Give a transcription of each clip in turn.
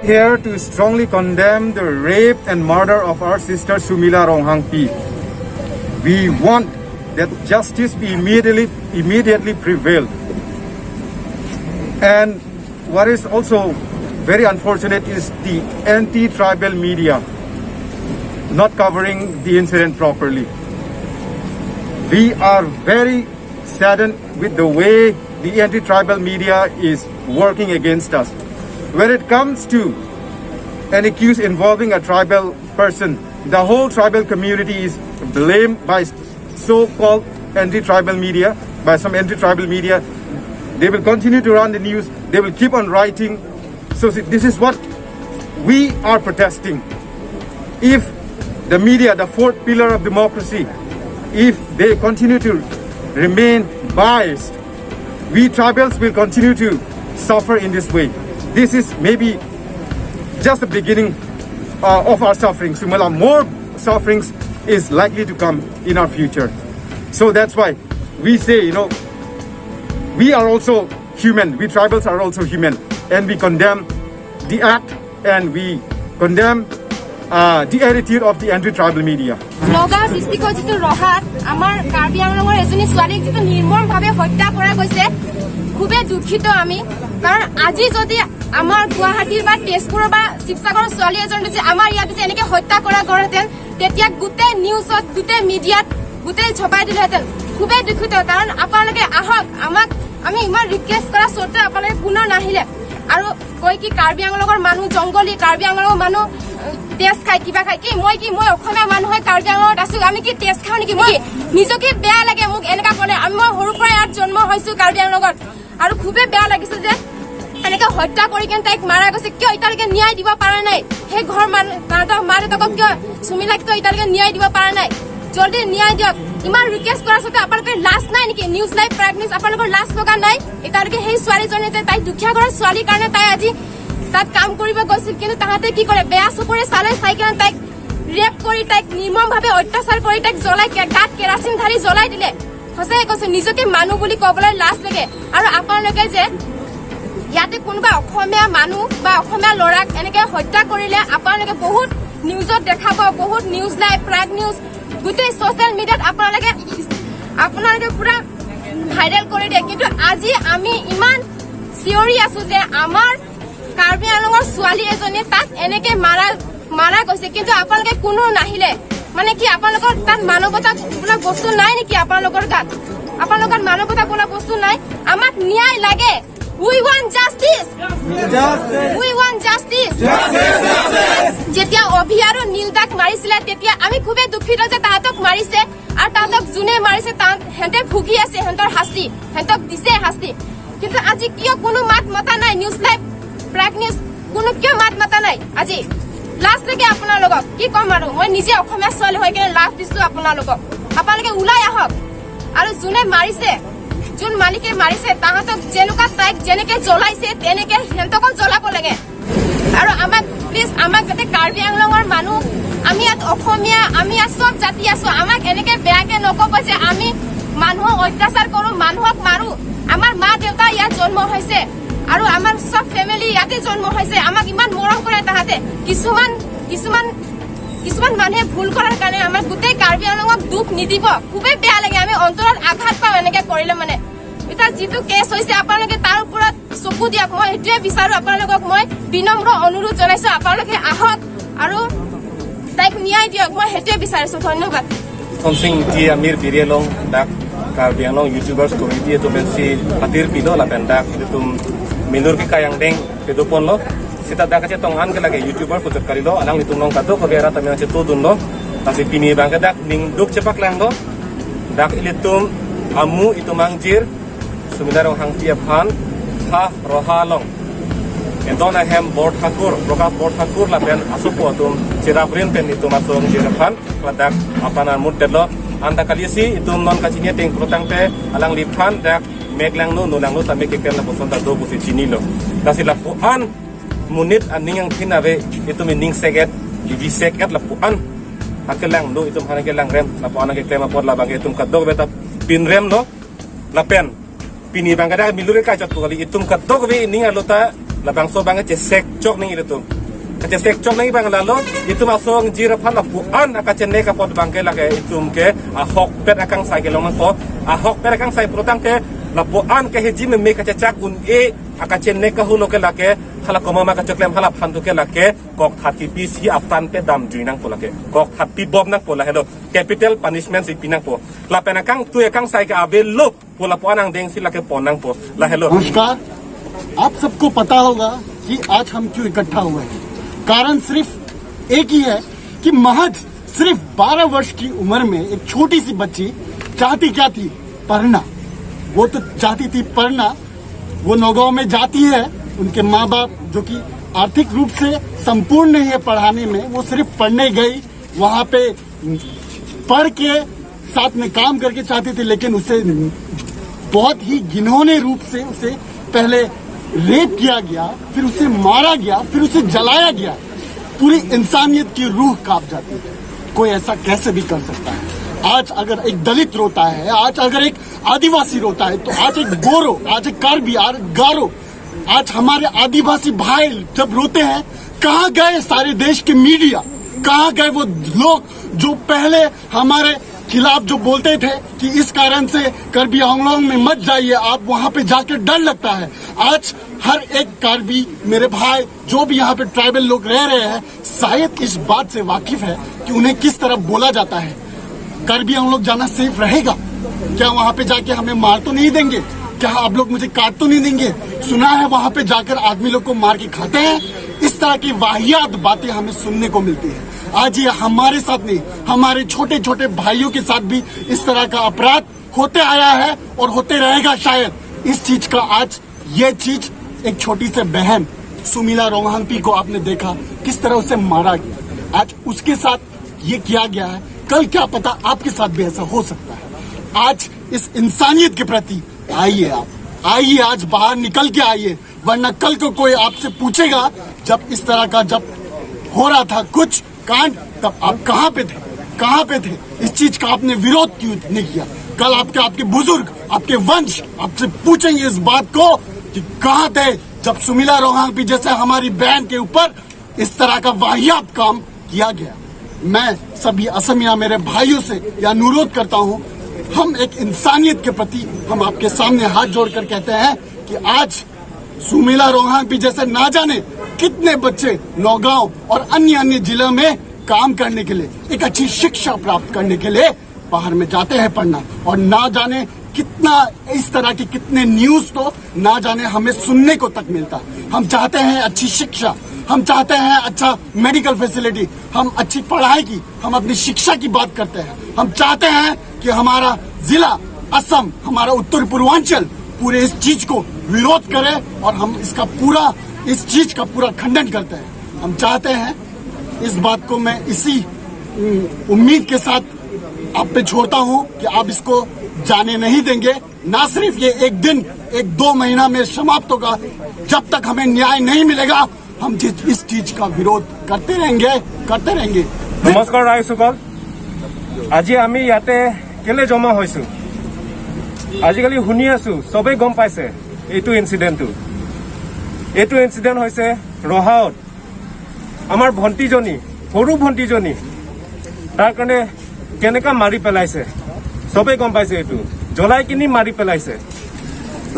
Here to strongly condemn the rape and murder of our sister Sumila Ronghangpi. We want that justice be immediately prevailed. And what is also very unfortunate is the anti-tribal media not covering the incident properly. We are very saddened with the way the anti-tribal media is working against us. When it comes to an accused involving a tribal person, the whole tribal community is blamed by so-called anti-tribal media, by some anti-tribal media. They will continue to run the news. They will keep on writing. So see, this is what we are protesting. If the media, the fourth pillar of democracy, if they continue to remain biased, we tribals will continue to suffer in this way. This is maybe just the beginning of our suffering. Sumala, more sufferings is likely to come in our future. So that's why we say, we are also human. We tribals are also human. And we condemn the act and we condemn the attitude of the anti-tribal media. Nagaon ডিষ্ট্ৰিক্টৰ যিটো ৰহাত আমাৰ কাৰ্বি আংলঙৰ এজনী ছোৱালীক যিটো নিৰ্মমভাৱে হত্যা কৰা গৈছে, খুবেই দুখিত আমি। কাৰণ আজি যদি আমাৰ গুৱাহাটীৰ বা তেজপুৰৰ বা শিৱসাগৰৰ ছোৱালী এজনী যদি আমাৰ ইয়াত যদি এনেকে হত্যা কৰা গ'লহেঁতেন, তেতিয়া গোটেই নিউজত, গোটেই মিডিয়াত গোটেই ছপাই দিলেহেঁতেন। খুবেই দুখিত, কাৰণ আপোনালোকে আহক, আমাক আমি ইমান ৰিকুৱেষ্ট কৰা স্বত্তেও আপোনালোকে পুনৰ নাহিলে। আৰু কয় কি কাৰ্বি আংলঙৰ মানুহ জংঘলী, কাৰ্বি আংলঙৰ মানুহ তেজ খাই, কিবা খাই। কি মই কি মই অসমীয়া মানুহ হৈ কাৰ্বি আংলঙত আছো, আমি কি তেজ খাওঁ নেকি? মই নিজকে বেয়া লাগে মোক এনেকা ক'লে। আমি মই সৰুৰ পৰা ইয়াত জন্ম হৈছো কাৰ্বি আংলঙত আৰু খুবেই বেয়া লাগিছে যে এনেকে হত্যা কৰি কিনে তাইক মাৰা গৈছে। কিয় এতিয়ালৈকে ন্যায় দিব পৰা নাই? সেই ঘৰ মানুহ, তাহাঁতৰ মা দেউতাকক কিয়, চুমিলাক কিয় এতিয়ালৈকে ন্যায় দিব পৰা নাই? জলদি ন্যায় দিয়ক। ইমান ৰিকুৱেষ্ট কৰাৰ স্বত্তেও আপোনালোকে লাজ নাই নেকি? নিউজ লাইভ, প্ৰাগ নিউজ, আপোনালোকৰ লাজ লগা নাই এতিয়ালৈকে? সেই ছোৱালীজনী যে তাই দুখীয়া ঘৰৰ ছোৱালীৰ কাৰণে তাই আজি তাত কাম কৰিব গৈছিল, কিন্তু তাহাঁতে কি কৰে? বেয়া চকুৰে চালে, চাই কিনে তাইক ৰেপ কৰি, তাইক নিৰ্মমভাৱে অত্যাচাৰ কৰি তাইক জ্বলাই, গাত কেৰাচিন ঢালি জ্বলাই দিলে। সঁচাকে কৈছো, নিজকে মানুহ বুলি ক'বলৈ লাজ লাগে। আৰু আপোনালোকে যে ইয়াতে কোনোবা অসমীয়া মানুহ বা অসমীয়া ল'ৰাক এনেকে হত্যা কৰিলে আপোনালোকে বহুত নিউজত দেখাব, বহুত নিউজ লাইভ, প্ৰাগ নিউজ, গোটেই ছচিয়েল মিডিয়াত আপোনালোকে পুৰা ভাইৰেল কৰি দিয়ে। কিন্তু আজি আমি ইমান চিঞৰি আছো যে আমাৰ কাৰ্বি আংলঙৰ ছোৱালী এজনীয়ে তাত এনেকে মাৰা গৈছে, কিন্তু আপোনালোকে কোনো নাহিলে। মানে কি আপোনালোকৰ তাত মানৱতা বোলা বস্তু নাই নেকি? আপোনালোকৰ গাত, আপোনালোকৰ মানৱতা বোলা বস্তু নাই? আমাক ন্যায় লাগে। We want justice, we want justice. যেতিয়া অভি আৰু নীলদাক মাৰিছিলে, তেতিয়া আমি খুবেই দুখিত যে তাহাঁতক মাৰিছে আৰু তাহাঁতক যোনে মাৰিছে সিহঁতে ভুগি আছে, সিহঁতৰ শাস্তি, সিহঁতক দিছে শাস্তি। কিন্তু আজি কিয় কোনো মাত মতা নাই? নিউজ লাইভ, প্ৰাগ নিউজ, কোনো কিয় মাত মতা নাই আজি? লাজ লাগে আপোনালোকক। কি ক'ম আৰু, মই নিজে অসমীয়া ছোৱালী হৈ কিনে লাজ দিছো আপোনালোকক। আপোনালোকে ওলাই আহক আৰু যোনে মাৰিছে, যোন মালিকে মাৰিছে, তাহাঁতক যেনেকুৱা তাইক যেনেকে জ্বলাইছে, তেনেকে সিহঁতকো জ্বলাব লাগে। আৰু আমাক প্লিজ, আমাক যাতে কাৰ্বি আংলঙৰ মানুহ, আমি ইয়াত অসমীয়া, আমি ইয়াত চব জাতি আছো, আমাক এনেকে বেয়াকে নকব যে আমি মানুহক অত্যাচাৰ কৰো, মানুহক মাৰো। আমাৰ মা দেউতা ইয়াত জন্ম হৈছে আৰু আমাৰ চব ফেমিলি ইয়াতে জন্ম হৈছে। আমাক ইমান মৰম কৰে তাহাঁতে। কিছুমান কিছুমান কিছুমান মানুহে ভুল কৰাৰ কাৰণে আমাৰ গোটেই কাৰ্বি আংলঙক দুখ নিদিব। খুবেই বেয়া লাগে, আমি অন্তৰত আঘাত পাওঁ এনেকে কৰিলে। মানে এতিয়া যিটো কেছ হৈছে, আপোনালোকে তাৰ ওপৰত চকু দিয়ক, মই সেইটোৱে বিচাৰো। আপোনালোকক মই বিনম্ৰ অনুৰোধ জনাইছো, আপোনালোকে আহক আৰু তাইক ন্যায় দিয়ক, মই সেইটোৱে বিচাৰিছো। ধন্যবাদ। Somsing ti Amir Birelong dak Karbi Anglong YouTubers community itu bensi hadir pilo la pendak itu tum minur ke kayang deng pedupon lo sita dak ache tong an ke lage YouTuber putot karilo alang litung nong kado ko bera tami ache tudun lo tasi pini bang ke dak ning duk cepak lang lo dak ilitum amu itu mangjir suminarong hang tiap han ha rohalong Enton ahem Bor Thakur, Prakash Bor Thakur la pen asupo atum chiraprin pen itu masung jirapan kladak apanan mud dedlo anda kalisi itu non kacinia ting protang pe alang liphan dak meglang no nulang no tame keken la bosonta do busi chini lo dasi la puan munit aning yang thinave itu mining seget libi seket la puan akelang no itu hanake lang rem la puan ke klema pot la bangke itum kadok beta pin rem lo la pen pini bangga milure ka chot kali itum kadok be ning alota la bangso bangga che sek chok ning itu. Kache sek chok nang bang lalo itum asong jira phan la puan akache ne ka pot bangke lake itum ke a hok pet akang sai ke long po a hok pet akang sai protang ke la puan ke heji me kache chak un e akache ne ka hulo ke lake hala koma ma ka choklem hala phan ke lake kok thati pi si aftan pe dam jui nang po lake kok thati bob nang po la hello capital punishment si pinang po la penakang tu ekang sai ke abel lo po la puan ang deng si lake ponang po la hello। नमस्कार, आप सबको पता होगा कि आज हम क्यों इकट्ठा हुए हैं। कारण सिर्फ एक ही है कि महज सिर्फ 12 वर्ष की उम्र में एक छोटी सी बच्ची चाहती क्या थी? पढ़ना। वो तो चाहती थी पढ़ना। वो नौगांव में जाती है, उनके माँ बाप जो कि आर्थिक रूप से संपूर्ण नहीं है पढ़ाने में, वो सिर्फ पढ़ने गई, वहां पे पढ़ के साथ में काम करके चाहती थी, लेकिन उसे बहुत ही घिनौने रूप से उसे पहले रेप किया गया, फिर उसे मारा गया, फिर उसे जलाया गया। पूरी इंसानियत की रूह कांप जाती है। कोई ऐसा कैसे भी कर सकता है? आज अगर एक दलित रोता है, आज अगर एक आदिवासी रोता है, तो आज एक गोरो, आज एक कार्बी, आज गारो, आज हमारे आदिवासी भाई जब रोते हैं, कहाँ गए सारे देश के मीडिया? कहाँ गए वो लोग जो पहले हमारे खिलाफ जो बोलते थे कि इस कारण से कार्बी आंगलोंग में मत जाइए आप, वहां पे जाकर डर लगता है। आज हर एक कार्बी मेरे भाई जो भी यहाँ पे ट्राइबल लोग रह रहे हैं, शायद इस बात से वाकिफ है कि उन्हें किस तरह बोला जाता है। कार्बी आंगलोंग जाना सेफ रहेगा क्या? वहां पे जाके हमें मार तो नहीं देंगे क्या? आप लोग मुझे काट तो नहीं देंगे? सुना है वहां पे जाकर आदमी लोग को मार के खाते हैं। इस तरह की वाहियात बातें हमें सुनने को मिलती है। आज ये हमारे साथ नहीं, हमारे छोटे छोटे भाइयों के साथ भी इस तरह का अपराध होते आया है और होते रहेगा शायद। इस चीज का आज ये चीज एक छोटी से बहन सुमीला रोंगहांगपी को आपने देखा किस तरह उसे मारा गया। आज उसके साथ ये किया गया है, कल क्या पता आपके साथ भी ऐसा हो सकता है। आज इस इंसानियत के प्रति आइए, आप आइए, आज बाहर निकल के आइए, वरना कल को कोई आपसे पूछेगा जब इस तरह का जब हो रहा था कुछ कांड, तब आप कहाँ पे थे? कहाँ पे थे? इस चीज का आपने विरोध क्यों नहीं किया? कल आपके आपके बुजुर्ग, आपके वंश आपसे पूछेंगे इस बात को कि कहाँ थे जब सुमीला रोंगहांगपी जैसे हमारी बहन के ऊपर इस तरह का वाहियात काम किया गया। मैं सभी असमिया मेरे भाइयों से यह अनुरोध करता हूँ, हम एक इंसानियत के प्रति हम आपके सामने हाथ जोड़कर कहते हैं कि आज सुमीला रोंगहांगपी जैसे ना जाने कितने बच्चे नौगांव और अन्य अन्य जिलों में काम करने के लिए, एक अच्छी शिक्षा प्राप्त करने के लिए बाहर में जाते हैं पढ़ना, और ना जाने कितना इस तरह की कितने न्यूज तो ना जाने हमें सुनने को तक मिलता। हम चाहते हैं अच्छी शिक्षा, हम चाहते हैं अच्छा मेडिकल फैसिलिटी, हम अच्छी पढ़ाई की, हम अपनी शिक्षा की बात करते हैं। हम चाहते हैं कि हमारा जिला असम, हमारा उत्तर पूर्वांचल पूरे इस चीज को विरोध करे और हम इसका पूरा, इस चीज का पूरा खंडन करते हैं। हम चाहते हैं इस बात को मैं इसी उम्मीद के साथ आप पे छोड़ता हूं कि आप इसको जाने नहीं देंगे। ना सिर्फ ये एक दिन, एक दो महीना में समाप्त होगा, जब तक हमें न्याय नहीं मिलेगा हम इस चीज का विरोध करते रहेंगे, करते रहेंगे। নমস্কাৰ ৰাইজসকল, আজি আমি ইয়াতে কেলে জমা হৈছো? আজিকালি শুনি আছো, চবেই গম পাইছে এইটো ইনচিডেণ্টটো। এইটো ইনচিডেণ্ট হৈছে ৰহাত আমাৰ ভণ্টিজনী, সৰু ভণ্টিজনী, তাৰ কাৰণে কেনেকা মাৰি পেলাইছে চবেই গম পাইছে। এইটো জ্বলাই কিনি মাৰি পেলাইছে।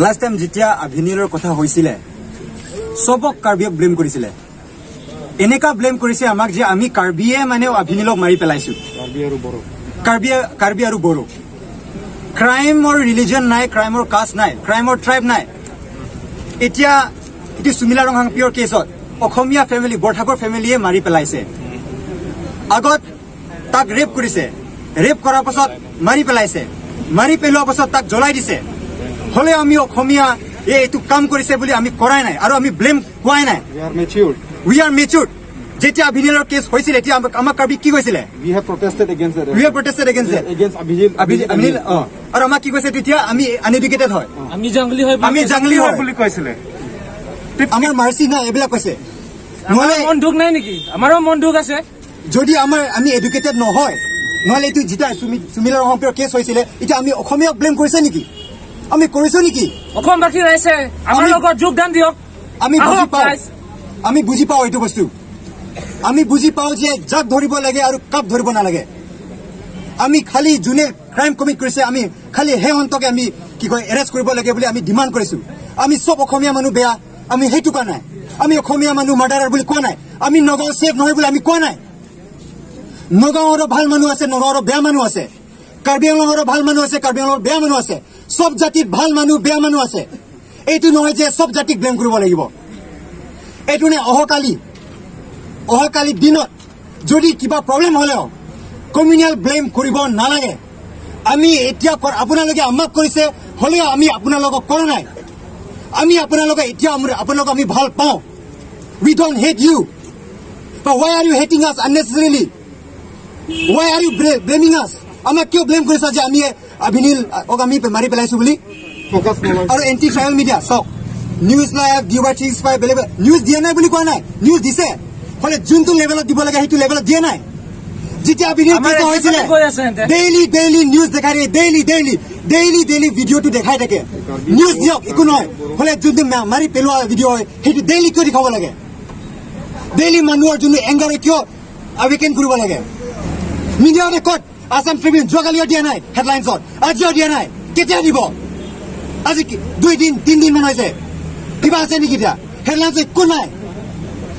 লাষ্ট টাইম যেতিয়া আভিনীলৰ কথা হৈছিলে, চবক কাৰ্বিয়ক ব্লেম কৰিছিলে। এনেকা ব্লেম কৰিছে আমাক যে আমি কাৰ্বিয়ে মানে আভিনীলক মাৰি পেলাইছো। কাৰ্বি আৰু বড়ো। ক্ৰাইমৰ ৰিলিজন নাই, ক্ৰাইমৰ কাষ্ট নাই, ক্ৰাইমৰ ট্ৰাইব নাই। এতিয়া এইটো সুমিলা ৰংহাংপিয়ৰ কেছত অসমীয়া ফেমিলি, বৰঠাকুৰ ফেমিলিয়ে মাৰি পেলাইছে। আগত তাক ৰেপ কৰিছে, ৰেপ কৰাৰ পাছত মাৰি পেলাইছে, মাৰি পেলোৱাৰ পাছত তাক জ্বলাই দিছে। হ'লেও আমি অসমীয়া এইটো কাম কৰিছে বুলি আমি কৰাই নাই আৰু আমি ব্লেম কোৱাই নাই। We are matured. We are matured. যেতিয়া অভিনীলৰ কেছ হৈছিলে, এতিয়া আমাক কাৰ্বি কি কৈছিলে? We have protested against that. We have protested against that. Against Abhijit. অভিনীল, অ। আৰু আমাক কি কৈছে তেতিয়া? আমি আনএডুকেটেড হয়, আমি জংলী হয়। আমি জাংলি হয় বুলি কৈছিলে। আমাৰ মাৰ্চি নাই, এইবিলাক কৈছে। নহ'লে নহ'লে মন দুখ নাই নেকি? আমাৰো মন দুখ আছে। যদি আমাৰ আমি এডুকেটেড নহয়, নহ'লে এইটো যেতিয়া সুমিলা ৰংহাংপিয়ৰ কেছ হৈছিলে, এতিয়া আমি অসমীয়াক ব্লেম কৰিছে নেকি? আমি কৰিছো নেকি? অসমবাসী ৰাইজে আমাৰ লগত যোগদান দিয়ক। আমি বুজি আহক পাওঁ। ৰাইজ। আমি বুজি পাওঁ এইটো বস্তু। আমি বুজি পাওঁ যে যাক ধৰিব লাগে আৰু কাক ধৰিব নালাগে। আমি খালি যোনে ক্ৰাইম কমিট কৰিছে, আমি খালি সেই সন্তকে আমি কি কয় এৰেষ্ট কৰিব লাগে বুলি আমি ডিমাণ্ড কৰিছো। আমি চব অসমীয়া মানুহ বেয়া আমি সেইটো কোৱা নাই। আমি অসমীয়া মানুহ মাৰ্ডাৰাৰ বুলি কোৱা নাই। আমি নগাঁও ছেফ নহয় বুলি আমি কোৱা নাই। নগাঁৱৰো ভাল মানুহ আছে, নগাঁৱৰো বেয়া মানুহ আছে। কাৰ্বি আংলঙৰো ভাল মানুহ আছে, কাৰ্বি আংলঙৰ বেয়া মানুহ আছে। চব জাতিত ভাল মানুহ, বেয়া মানুহ আছে। এইটো নহয় যে চব জাতিক ব্লেম কৰিব লাগিব। এইটো নে অহাকালি দিনত যদি কিবা প্ৰব্লেম হ'লেও কমিউনেল ব্লেম কৰিব নালাগে। আমি এতিয়া আপোনালোকে আমাক কৰিছে, হ'লেও আমি আপোনালোকক কৰা নাই। আমি আপোনালোকে এতিয়া আপোনালোকক আমি ভাল পাওঁ। We don't hate you, but why are you hating us unnecessarily? Why are you blaming us? আমাক কিয় ব্লেম কৰিছা যে আমি অভিনীল আমি মাৰি পেলাইছো বুলি? আৰু এণ্টি ট্ৰাইবেল মিডিয়া চাওক, নিউজ লাইভ, ডিৱাই 365, বেলেগ নিউজ দিয়া নাই বুলি কোৱা নাই। নিউজ দিছে, হ'লে যোনটো লেভেলত দিব লাগে সেইটো লেভেলত দিয়া নাই। যেতিয়া অভিনীল আমাৰ কেছ হৈছিলে, কৈ আছে সিহঁতে। ডেইলি ডেইলি নিউজ দেখাই থাকে, ডেইলি ডেইলি ডেইলি ডেইলি ভিডিঅ'টো দেখাই থাকে। নিউজ দিয়ক, একো নহয়। হ'লে যোনটো মাৰি পেলোৱা ভিডিঅ' হয়, সেইটো ডেইলি কিয় দেখাব লাগে? ডেইলি মানুহৰ যোনটো এংগাৰ কিয় আৱেকেন কৰিব লাগে? মিডিয়াতে ক'ত? আছাম ট্ৰিবিউন যোৱাকালিও দিয়া নাই হেডলাইনছত, আজিও দিয়া নাই। কেতিয়া দিব? আজি 2 দিন 3 দিন মান হৈছে। কিবা আছে নেকি এতিয়া হেডলাইনছ? একো নাই।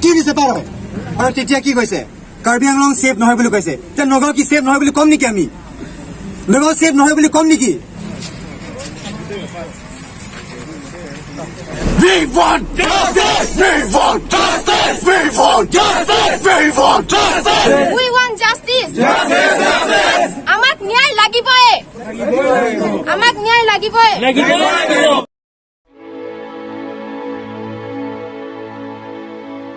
কি দিছে পাৰ হয়? আৰু তেতিয়া কি কৈছে? কাৰ্বি আংলং ছেফ নহয় বুলি কৈছে। এতিয়া নগাঁও কি ছেফ নহয় বুলি ক'ম নেকি আমি? নগাঁও ছেফ নহয় বুলি ক'ম নেকি? We want justice! We want justice! We want justice! We want justice! We want justice. আমাক ন্যায় লাগিবই, আমাক ন্যায় লাগিবই। লাগিব, লাগিব।